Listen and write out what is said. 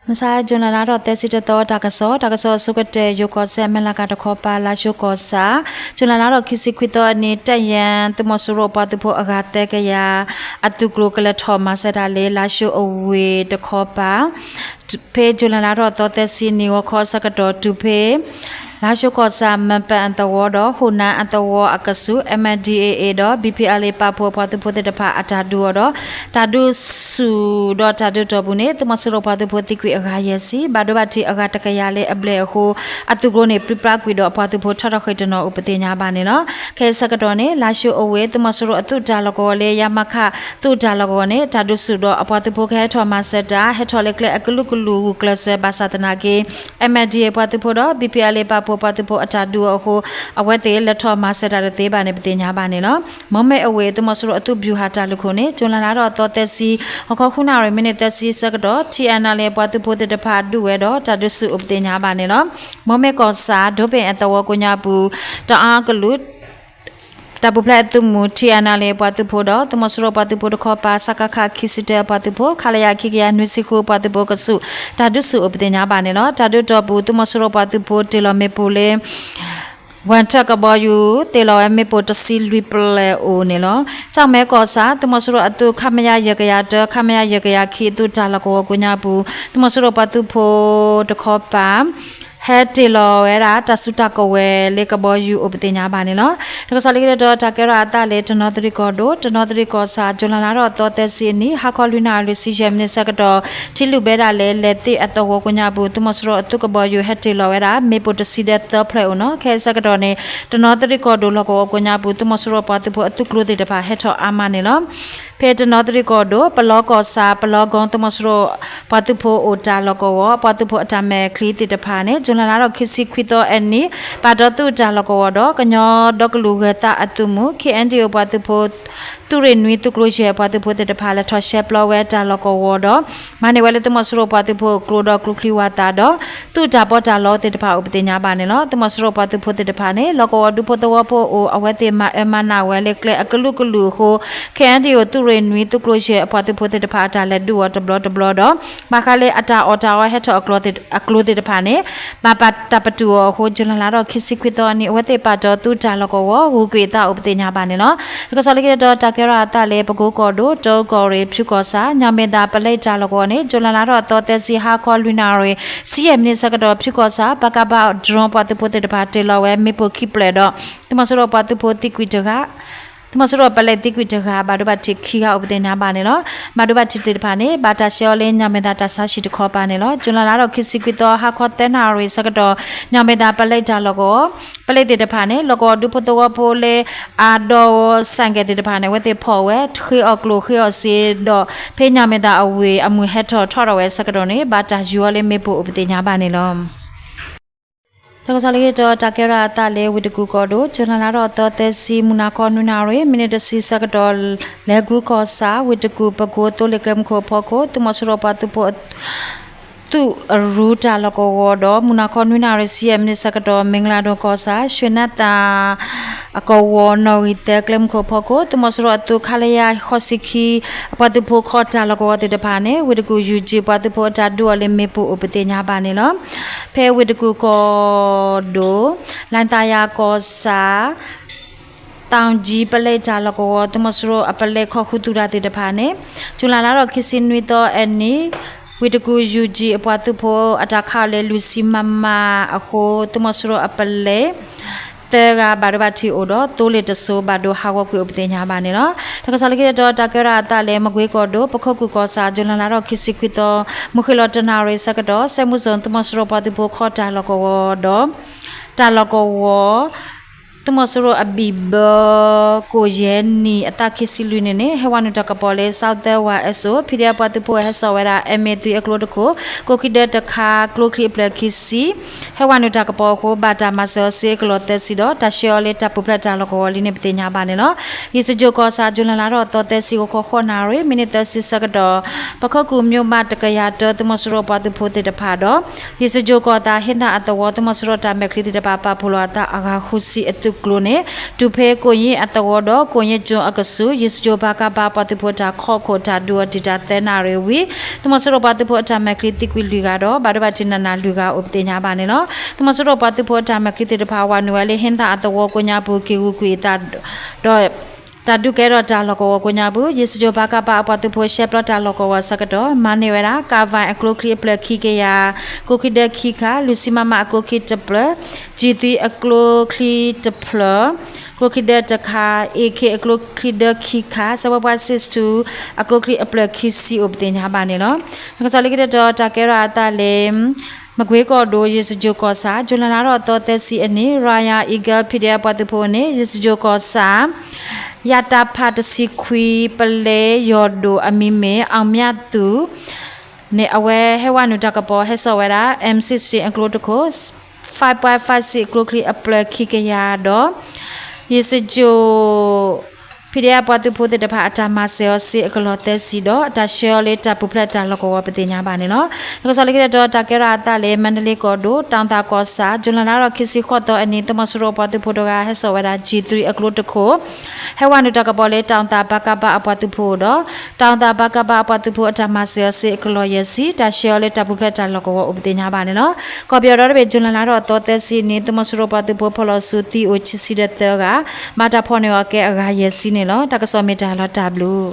မုၢ်ဆါ June လါထီၣ်သၢဆံတသီ တၢ်ကစီၣ်, တၢ်ကစီၣ်အဆိကတၢၢ် ယိၤကီၢ်စဲၣ် မဲၢ်လးကၤတခီပၤ လါၡိၤကီၢ်ဆၣ်, June လါထီၣ်ခံဆံခွံသီအနံၤ တၢ်ယဲၢ် သုးမီၤစိရိၤပှၤသုးဖိအဂၤသၢကယၤ အသုးကျိၤကလဲၤထီၣ်မၤစၢၤတၢ်လၢ လါၡိၤအဝ့ၢ်တခီပၤ ဖဲ June လါထီၣ်သီသၢဆံနံၤ ဂီၤခီအဆၢကတီၢ် တုၤဖဲ လါၡိၤကီၢ်ဆၣ် မၢၢ်ပၢၣ်အသဝီဒီး ဟိၣ်နၢၣ်အသဝီအကဆူး M N D A A ဒီး B P L A ပာ်ဖှိၣ်အပှၤသုးဖိသ့ၣ်တဖၣ်အတၢ်ဒုးအီၤဒီး တၢ်ဒုးဆူၣ်ဒီးတၢ်ဒုးတီၢ်ပူၤန့ၣ် သုးမီၤစိရိၤပှၤသုးဖိသံကွံာ်အဂၤယဲၢ်ဆံ ဘၣ်ဒိဘၣ်ထံးအဂၤတကယၤလၢအဘျဲၣ်အဃိ အသုးကျိၤန့ၣ် ပြံပြါကွံာ်ဒီးအပှၤသုးဖိထီထီၣ်ဃ့ၢ်တနီၤအိၣ်ပသ့ၣ်ညါဘၣ်န့ၣ်လီၤ. ခဲအံၤဆၢကတီၢ်န့ၣ် လါၡိၤအဝ့ၢ်သုးမီၤစိရိၤအသုးတၢ်လီၢ်ကဝီၤလၢ ရမခ သုးတၢ်လီၢ်ကဝီၤန့ၣ် တၢ်ဒုးဆူၣ်ဒီးအပှၤသုးဖိကဟဲထီၣ်မၤစၢၤတၢ် ဟဲထီၣ်လၢကျဲအကလုာ်ကလုာ်ဂုာ်ကျဲးစၢးဘၣ်ဆၣ်သနာ်က့ M N D A A ပှၤသုးဖိဒီး B P L A ပာ်ဖှိၣ်ပှၤသုးဖိအတၢ်ဒုးအီၤအဃိ အဝဲသ့ၣ်လဲၤထီၣ်မၤစၢၤတၢ်တသ့ဘၣ်န့ၣ် ပသ့ၣ်ညါဘၣ်န့ၣ်လီၤ. မီၢ်မဲၣ်အဝ့ၢ် သုးမီၤစိရိၤအသုးဗျူဟာတၢ်လုၢ်ခိၣ်န့ၣ် June လါထီၣ်သီသၢဆံ ဟီၣ်ခီဃုနၣ်ရံၣ် မံးနံးသၢဆံဆၢကတီၢ် T N L A ပှၤသုးဖိသ့ၣ်တဖၣ်ဒုးဝဲဒီး တၢ်ဒုးဆူၣ်အိၣ်ပသ့ၣ်ညါဘၣ်န့ၣ်လီၤ. မီၢ်မဲၣ်ကီၢ်ဆၣ် ဒိဘ့ၣ်အသဝီကိးညါပူၤ တအါကလုာ် တၢ်ပူၤဖျဲးအသုးမုၢ် T N L A ပှၤသုးဖိဒီး သုးမီၤစိရိၤပှၤသုးဖိတခီပၤ စကခ ခံဆံတၢအပှၤသုးဖိ ခလရ ခံကယၤနွံဆံဃုပှၤသုးဖိကဆူး တၢ်ဒုးဆူၣ်အိၣ်ပသ့ၣ်ညါဘၣ်န့ၣ်လီၤ. တၢ်ဒုးတီၢ်ပူၤ သုးမီၤစိရိၤပှၤသုးဖိတ့ၢ်လီၤမ့ၣ်ပိၢ်လၢ ဝၣ်ထၢၣ်ကဘီယူၤ တ့ၢ်လီၤဝဲမ့ၣ်ပိၢ်တဆံလွံၢ်ပျဲၢ်အိၣ်န့ၣ်လီၤ. ကၠီၣ်မဲကီၢ်ဆၣ် သုးမီၤစိရိၤအသုး ခမရ ယဲၢ်ကယၤတၢ ခမရ ယဲၢ်ကယၤခံ အသုးတၢ်လီၢ်ကဝီၤကိးညါပူၤ သုးမီၤစိရိၤပှၤသုးဖိတခီပၤ ဟဲတ့ၢ်လီၤဝဲဒၣ် တၢ်စုတၢ်ကဝဲၤလၢကဘီယူၤအိၣ်ပသ့ၣ်ညါဘၣ်န့ၣ်လီၤ. တၢ်ကစီၣ်လၢခံတတီၤ တၢ်ကဲထီၣ်အသးလၢ တနီသရံၣ်ကီၢ်ဒိၣ်, တနီသရံၣ်ကီၢ်ဆၣ် June လါထီၣ်သီသၢဆံအနံၤ ဟါခီလွံၢ်နၣ်ရံၣ်လွံၢ်ဆံယဲၢ်မံးနံးဆၢကတီၢ် ထံလုၢ်ဘဲဒၣ်လၢ လဲၤသ့ၣ်အသဝီကိးညါပူၤ သုးမီၤစိရိၤအသုးကဘီယူၤဟဲတ့ၢ်လီၤဝဲဒၣ် မ့ၣ်ပိၢ်တဆံဒဲသၢဖျၢၣ်အိၣ်န့ၣ်လီၤ. ခဲအံၤဆၢကတီၢ်န့ၣ် တနီသရံၣ်ကီၢ်ဒိၣ်လီၢ်ကဝီၤကိးညါပူၤ သုးမီၤစိရိၤပှၤသုးဖိအသုးကျိၤသ့ၣ်တဖၣ်ဟဲထီၣ်အါမးန့ၣ်လီၤ. ဖဲတနီသရံၣ်ကီၢ်ဒိၣ် ပလီကီၢ်ဆၣ် ပလီကီၢ် သုးမီၤစိရိၤပှၤသုးဖိအိၣ်တၢ်လီၢ်ကဝီၤ ပှၤသုးဖိအတၢ်မဲာ်ချံသ့ၣ်တဖၣ်န့ၣ် June လါထီၣ်ခံဆံခွံသီအနံၤ ပာ်တီသုးတၢ်လီၢ်ကဝီၤဒီး ကညီဒီကလုာ်ဂၢၤသးအသုးမုၢ် K N D O ပှၤသုးဖိ သုးရ့ၣ်နွံသုးကျိၤယဲၢ်ပှၤသုးဖိသ့ၣ်တဖၣ် လဲၤထီၣ်ရှဲပျီဝဲတၢ်လီၢ်ကဝီၤဒီး မၤန့ၢ်ဝဲလၢသုးမီၤစိရိၤပှၤသုးဖိကျိဒီးကျိချံဝါသးဒီး သုးတၢ်ပီးတၢ်လီသ့ၣ်တဖၣ်အိၣ်ပသ့ၣ်ညါဘၣ်န့ၣ်လီၤ. သုးမီၤစိရိၤပှၤသုးဖိသ့ၣ်တဖၣ်န့ၣ် လီၢ်ကဝီၤဒူဖိသဝီဖိအိၣ် အဝဲသ့ၣ်မၤအၢမၤနးဝဲလၢကျဲအကလုာ်ကလုာ်အဃိ K N D O သုးရ့ၣ်နွံသုးကျိၤယဲၢ်အပှၤသုးဖိသ့ၣ်တဖၣ်အတၢ်လဲၤဒုးအီၤတဘျီတဘျီဒီး ဘၣ်ဃးလၢအတၢ်အီၣ်တၢ်အီဟဲထီၣ်အကျိၤသ့ၣ်တဖၣ်န့ၣ် ဘၣ်ပာ်တၢ်ပတုာ်အီၤအဃိ June လါထီၣ်ခံဆံခွံသီအနံၤ အဝဲသ့ၣ်ပာ်တီသုးတၢ်လီၢ်ကဝီၤ ဂုၤကွံာ်အသးအိၣ်ပသ့ၣ်ညါဘၣ်န့ၣ်လီၤ. တၢ်ကစီၣ်လၢခံတတီၤ တၢ်ကဲထီၣ်အသးလၢ ပကိကီၢ်ဒိၣ် တၢကီၢ်ရ့ၣ် ဖၠူကီၢ်ဆၣ် ညၣ်မဲာ်သၣ်ပလဲတၢ်လီၢ်ကဝီၤန့ၣ် June လါထီၣ်သီသၢဆံ ဟါခီလွံၢ်နၣ်ရံၣ် ဆံယဲၢ်မံးနံးဆၢကတီၢ် ဖၠူကီၢ်ဆၣ် ပကဖ drone ပှၤသုးဖိသ့ၣ်တဖၣ် တ့ၢ်လီၤဝဲမ့ၣ်ပိၢ်ခံဖျၢၣ်ဒီး သုးမီၤစိရိၤပှၤသုးဖိသံကွံာ်တဂၤ သုးမီၤစိရိၤပလဲသံကွံာ်တဂၤ ဘၣ်ဒိဘၣ်ထံးခံဂၤအိၣ်ပသ့ၣ်ညါဘၣ်န့ၣ်လီၤ. ဘၣ်ဒိဘၣ်ထံးသ့ၣ်တဖၣ်န့ၣ် ဘၣ်တၢ်ဆှၢအီၤလၢ ညၣ်မဲာ်သၣ်တၢ်ဆါဟံၣ်တခီပၤန့ၣ်လီၤ. June လါထီၣ်ခံဆံခွံသီ ဟါခီသၢနၣ်ရံၣ်ဆၢကတီၢ် ညၣ်မဲာ်သၣ်ပလဲတၢ်လီၢ်ကဝီၤ ပလဲသ့ၣ်တဖၣ်န့ၣ် လီၢ်ကဝီၤဒူဖိသဝီဖိလၢ အါဒီး ဆိုင်ကယ် သ့ၣ်တဖၣ်န့ၣ် အဝဲသ့ၣ်ဖီၣ်ဝဲ ဃ့အီၣ်ကျိၣ်ဃ့အီၣ်စ့ဒီး ဖဲညၣ်မဲာ်သၣ်အဝ့ၢ်အမုၢ်ဟဲထီၣ်ထီထီၣ်ဝဲဆၢကတီၢ်န့ၣ် ဘၣ်တၢ်ယူၤအီၤလၢမ့ၣ်ပိၢ်အိၣ်ပသ့ၣ်ညါဘၣ်န့ၣ်လီၤ. တၢ်ကစီၣ်လၢခံတတီၤ တၢ်ကဲထီၣ်အသးလၢ ဝ့ၢ်တကူၣ်ကီၢ်ဒိၣ် June လါထီၣ်သီသၢဆံ မုၢ်နၤခီနွံနၣ်ရံၣ် မံးနံးတဆံဆၢကတီၢ် လဲၤကူကီၢ်ဆၣ် ဝ့ၢ်တကူၣ် ပကိးသိလ့ၣ်ကျဲမုၢ်ခိၣ်အဖီခိၣ် သုးမီၤစိရိၤပှၤသုးဖိ သုးအရူတၢ်လီၢ်ကဝီၤဒီး မုၢ်နၤခီနွံနၣ်ရံၣ်ဆံယဲၢ်မံးနံးဆၢကတီၢ် မ့ၢ်ကလၤဒိၣ်ကီၢ်ဆၣ် ရွှေနန်းသာ အကဝီၤ နီၣ်ဂံၢ်သၢကျဲမုၢ်ခိၣ်အဖီခိၣ် သုးမီၤစိရိၤအသုး ခလရ ဃိးဆံခံ အပှၤသုးဖိခီတၢ်လီၢ်ကဝီၤသ့ၣ်တဖၣ်န့ၣ် ဝ့ၢ်တကူၣ် ယူၣ်ကၠံ ပှၤသုးဖိအတၢ်ဒုးအီၤလၢမ့ၣ်ပိၢ်အိၣ်ပသ့ၣ်ညါဘၣ်န့ၣ်လီၤ. ဖဲဝ့ၢ်တကူၣ်ကီၢ်ဒိၣ် လၣ်သးယၤကီၢ်ဆၣ် တၢ်ကၠံပလဲတၢ်လီၢ်ကဝီၤ သုးမီၤစိရိၤအပလဲခီဃုာ်သုးတၢ်သ့ၣ်တဖၣ်န့ၣ် June လါထီၣ်ခံဆံနွံသီအနံၤ ဝ့ၢ်တကူၣ် ယူၣ်ကၠံ အပှၤသုးဖိအတၢ်ခးအီၤလၢလွံၢ်ဆံ မမ အဃိ သုးမီၤစိရိၤအပလဲ သၢဂၤဘၣ်ဒိဘၣ်ထံးအိၣ်ဒီး သိလ့ၣ်တစိၤဘၣ်ဒိဟးဂီၤကွံာ်အိၣ်ပသ့ၣ်ညါဘၣ်န့ၣ်လီၤ. တၢ်ကစီၣ်လၢခံတတီၤ တၢ်ကဲထီၣ်အသးလၢ မကွ့ကီၢ်ဒိၣ် ပခိၣ်ကူၣ်ကီၢ်ဆၣ် June လါထီၣ်ခံဆံခွံသီ မုၢ်ဃ့ၢ်လီၤတနၣ်ရံၣ်ဆၢကတီၢ် စဲမူစိၣ် သုးမီၤစိရိၤပှၤသုးဖိခီတၢ်လီၢ်ကဝီၤဒီး တၢ်လီၢ်ကဝီၤ သုးမီၤစိရိၤအဘံၣ်ဘၢ ကိၣ်ယဲၢ်နံၣ် အသးခံဆံလွံၢ်နံၣ်န့ၣ် ဟဲဝဲနုာ်တၢ်ကပီၤလၢ Southern Y S O PDF ပှၤသုးဖိအဟဲစိာ်ဝဲဒၣ် M A သွံအကျိတခိၣ် ကိးခံဒဲတခါ ကျိချံအဖျၢၣ်ခံဆံ ဟဲဝဲနုာ်တၢ်ကပီၤအဃိ ဘၣ်တၢ်မၤစၢၤအီၤစ့အကလီၢ်သၢဆံဒီး တၢ်ဆှၢအီၤလၢတၢ်ပူၤဖျဲးတၢ်လီၢ်ကဝီၤလံန့ၣ် ပသ့ၣ်ညါဘၣ်န့ၣ်လီၤ. ယ့ၣ်စကြိၣ်ကီၢ်ဆၣ် June လါထီၣ်သီသၢဆံ ဂီၤခီဃိးနၣ်ရံၣ် မံးနံးသၢဆံဆၢကတီၢ် ပခိၣ်ကူၣ် မျိးမး တကယၤတၢ သုးမီၤစိရိၤပှၤသုးဖိသ့ၣ်တဖၣ်ဒီး ယ့ၣ်စကြိၣ်ကီၢ်သး ဟ့ၣ်သးအသဝီ သုးမီၤစိရိၤတၢ်မဲာ်ချံသ့ၣ်တဖၣ် ပာ်ဖှိၣ်လိာ်အသးအဂၤဃုဆံအသုး ကျိန့ၣ် တူၢ်ဖဲကိၣ်ညံၣ်အသဝီဒီး ကိၣ်ညံၣ်ကၠိအကဆူး ယ့ၣ်စကၠိၤပၤကပၤအပှၤသုးဖိတၢ်ခီၣ်ခိၣ်တၢ်ဒုးအီၤတံာ်တာ်သၢနၣ်ရံၣ်ဝံၤ သုးမီၤစိရိၤပှၤသုးဖိအတၢ်မဲာ်ချံသံကွံာ်လွံၢ်ဂၤဒီး ဘၣ်ဒိဘၣ်ထံးနးနးလွံၢ်ဂၤအိၣ်ပသ့ၣ်ညါဘၣ်န့ၣ်လီၤ. သုးမီၤစိရိၤပှၤသုးဖိအတၢ်မဲာ်ချံသ့ၣ်တဖၣ် ဝၤနုာ်ဝဲလၢဟ့သၣ်အသဝီကိးညါပူၤ က့ၤဂုာ်ကွံာ်အသးဒီး တၢ်ဒုးကဲထီၣ်တၢ်လီၢ်ကဝီၤကိးညါပူၤ ယ့ၣ်စကၠိၤပၤကပၤအပှၤသုးဖိ ရှဲပျီတၢ်လီၢ်ကဝီၤဆၢကတီၢ် မၤန့ၢ်ဝဲဒၣ် ကၣ်ဝဲၣ်အကျိချံအဖျၢၣ်ခံကယၤ ကျိချံဒၢခံခါ, လွံၢ်ဆံမမအကျိချံတဖျၢၣ်, ကၠံၣ်သွံအကျိချံတဖျၢၣ်, ကျိချံဒၢတခါ, အ့ၣ်ခ့ၣ်အကျိချံဒၢခံခါ, စဲးပှဲပှဲ six two အကျိချံအဖျၢၣ်ခံဆံအိၣ်ပသ့ၣ်ညါဘၣ်န့ၣ်လီၤ. နကစီၣ်လၢခံတတီၤတၢ်ကဲထီၣ်အသးလၢ မကွ့ကီၢ်ဒိၣ် ယ့ၣ်စကၠိၤကီၢ်ဆၣ် ကၠူၤလဲလါထီၣ်သီသၢဆံအနံၤ Royal Eagle P D F ပှၤသုးဖိန့ၣ် ယ့ၣ်စကၠိၤကီၢ်ဆၣ် ယတၢ်ဖးတဆံခွံ ပလဲယီၢ်ဒိၣ်အမံၤမ့ၢ် အောင်မြတ်သူ န့ၣ် အဝဲဟဲဝဲနုာ်တၢ်ကပီၤဟဲစိာ်ဝဲဒၣ် M sixteen အကျိတခိၣ် five point five six အကျိချံအဖျၢၣ်ခံကယၤဒီး ယ့ၣ်စကၠိၤ P D F ပှၤသုးဖိသ့ၣ်တဖၣ်အတၢ်မၤစၢၤအီၤစ့အကလီၢ်သၢဆံဒီး တၢ်ဆှၢအီၤလၢတၢ်ပူၤဖျဲးတၢ်လီၢ်ကဝီၤပသ့ၣ်ညါဘၣ်န့ၣ်လီၤ. နကစီၣ်လၢခံတတီၤ တၢ်ကဲထီၣ်အသးလၢ မါဒလ့ကီၢ်ဒိၣ် တၢ်သၣ်ကီၢ်ဆၣ် ကၠူၤလဲလါထီၣ်ခံဆံဃိးသီအနံၤ သုးမီၤစိရိၤပှၤသုးဖိတဂၤဟဲစိာ်ဝဲဒၣ် G three အကျိတခိၣ် ဟဲဝဲနုာ်တၢ်ကပီၤလၢ တၢ်သၣ်ပၤကပၤအပှၤသုးဖိဒီး တၢ်သၣ်ပၤကပၤအပှၤသုးဖိအတၢ်မၤစၢၤအီၤစ့အကလီၢ်ယဲၢ်ဆံ တၢ်ဆှၢအီၤလၢတၢ်ပူၤဖျဲးတၢ်လီၢ်ကဝီၤအိၣ်ပသ့ၣ်ညါဘၣ်န့ၣ်လီၤ. ကီၢ်ပယီၤဒီတဘ့ၣ် ကၠူၤလဲလါထီၣ်သီသၢဆံအနံၤ သုးမီၤစိရိၤပှၤသုးဖိဖီၣ်လီၤဆူသံအိၣ်ခံဆံဒီးသၢဂၤ ဘၣ်တၢ်ဖီၣ်န့ၢ်အီၤကဲအဂၤယဲၢ်ဆံန့ၣ်လီၤ. တၢ်ကစီၣ်မ့ၢ်တၢ်လီၤတၢ်ဘျုး